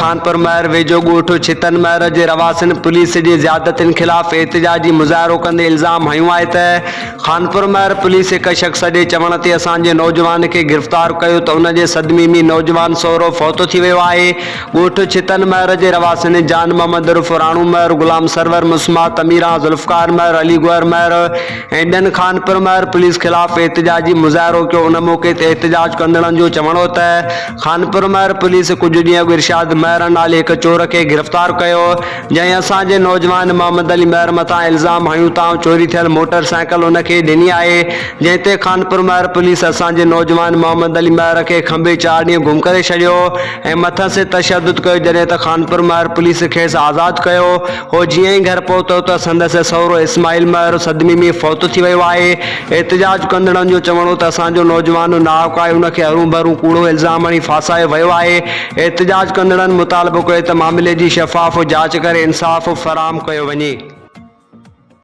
خانپور مهر ويجهو ڳوٺ ڇتن مهر جي رهواسين پوليس جي زيادتين خلاف احتجاجي مظاهرو ڪندي الزام هنيو آهي ته خانپور مهر پوليس هڪ شخص جي چوڻ تي اسان جي نوجوان کي گرفتار ڪيو ته ان جي صدمي ۾ نوجوان سهرو فوت ٿي ويو آهي. ڳوٺ ڇتن مهر جي رهواسين جان محمد عرف راڻو مهر، غلام سرور، مسمات اميران، ذوالفقار مهر، علي گوهر مهر ۽ ٻين خانپور مهر پوليس خلاف احتجاجي مظاهرو ڪيو. ان موقعي تي احتجاج ڪندڙن جو چوڻ هو ته خانپور مهر پوليس ڪجهه ڏينهن اڳ ارشاد مهر نالي هڪ چور کي گرفتار ڪيو، جنهن اسان جي نوجوان محمد علي مهر مٿان الزام هنيو ته آئون چوري ٿيل موٽر سائيڪل ان کي ڏني آهي، جنهن تي خانپور مهر پوليس اسان جي نوجوان محمد علي مهر کي کنڀي چار ڏينهن گم ڪري ڇڏيو ۽ مٿس تشدد ڪيو، جڏهن ته خانپور مهر پوليس کيس آزاد ڪيو هو، جيئن ئي گهر پهتو ته سندس سهرو اسماعيل مهر صدمي ۾ فوت ٿي ويو آهي. احتجاج ڪندڙن جو چوڻ هو ته اسان جو نوجوان ناحق آهي ان کي هرون ڀرون ڪوڙو الزام هڻي ڦاسايو ويو آهي، احتجاج ڪندڙن مطالبو ڪيو ته معاملي جي شفاف جاچ ڪري انصاف فراهم ڪيو وڃي.